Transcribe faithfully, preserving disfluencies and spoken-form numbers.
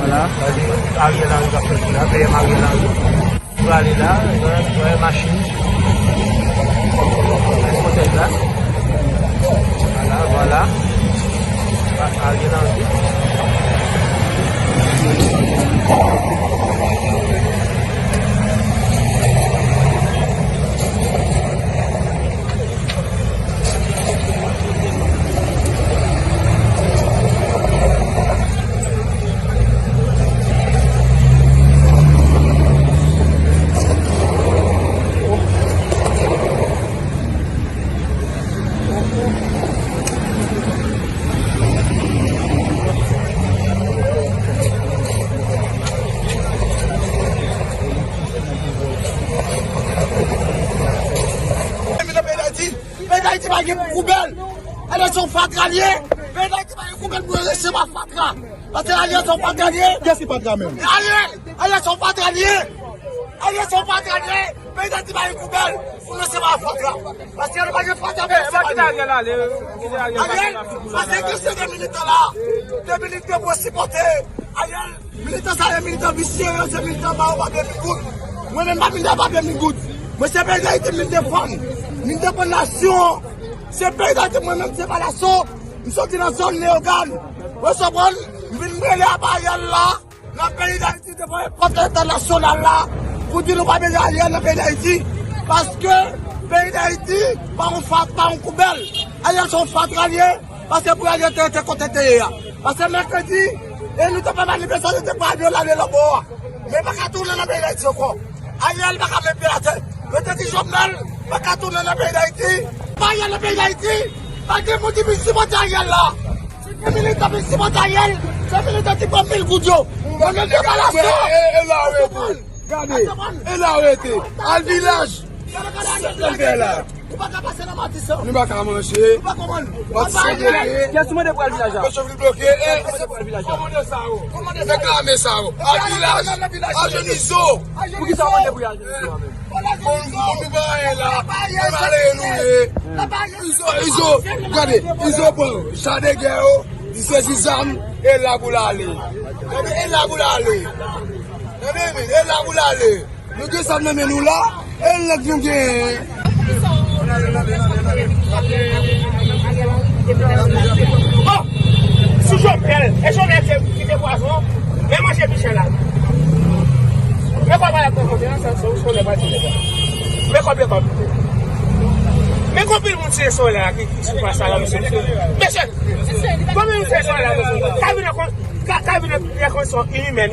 Vwala, Ariel Henry k ap sòti la, B M Ariel Henry. Pou ale la, wè, wè machin. Wè kòtèj la. Vwala, vwala. A, Ariel Henry. Peyi Dayiti pa gen koubèl. Ariel se yon fatra li ye. Peyi Dayiti pa gen koubèl pou yo resevwa fatra. Paske Ariel se yon fatra li ye. Kiyès ki fatra menm? Ariel, Ariel se yon fatra li ye. Ariel se yon fatra li ye. Peyi Dayiti pa gen koubèl pou yo resevwa fatra. Paske nou pa gen fatra pou yo resevwa. Ariel, paske gen se de militan la. De militan pou sipòte Ariel. Militan sa yo, militan visye yo, se militan ba yo pa vle vin kout. Mwen menm pa militan pa vle vin kout. Mwen se peyi Dayiti m vin defann. M vin defann nasyon. Se peyi Dayiti mwen menm se pa laso. M soti nan zòn Leyogàn. Mwen soprann, m vin rele ap Ariel la. Nan peyi Dayiti devan pòt entènasyonal la. Pou di nou pa bezwen Ariel nan peyi Dayiti. Paske peyi Dayiti pa yon fatra, pa yon koubèl. Ariel se yon fatra li ye. Paske pou Ariel te rete kote te ye a. Paske mèkredi, e nou te fè manifestasyon, te pral vin lale lòtbò a. Men pa ka tounen nan peyi Dayiti ankò. Ariel pa ka met pye atè. Yo te di Jovenel pa ka tounen nan peyi Dayiti. Pa Ariel nan peyi Dayiti. Pa gen moun ki vin sipòte Ariel la. Se de militan vin sipòte Ariel. Se militan ki pran mil goud yo. Yo gen de balasyon. E la ou rete. Gade. E la ou rete. Al vilaj. Sa l fè la. Ou pa ka pase nan Matisan. Nou pa ka manje. Ou pa konprann. Matisan bloke. Kiyès ou mande pou al vilaj la? Petyonvil bloke. E kiyès ou mande pou al vilaj la? Kòmandè sa yo. Kòmandè sa yo. Reklame sa yo. Al vilaj. Al jwenn Izo. Pou ki sa ou mande pou y al jwenn Izo a menm? Bon, bon, nou pa anyen la. Nou pa anyen nou ye. Izo, Izo. Gade. Izo pran char de guerre yo. Li sezi zam. E la pou l ale. Gade, e la pou l ale. Gade, e la pou l ale. Nou gen sa nan men nou la, e l nèg nou genyen. Bon, sou Jovenel, e Jovenel ki te pwazon, men manje Michel la. Men kòman y ap pran konferans, se ou, se ou lè pral di nèg la. Men konbyen kòb. Men konbyen moun se Soleil la ki, ki sou plas la, mesye. Mesye, konbyen moun se Soleil la, mesye? Ka vin nan kon-, ka, ka vin nan kondisyon inimèn.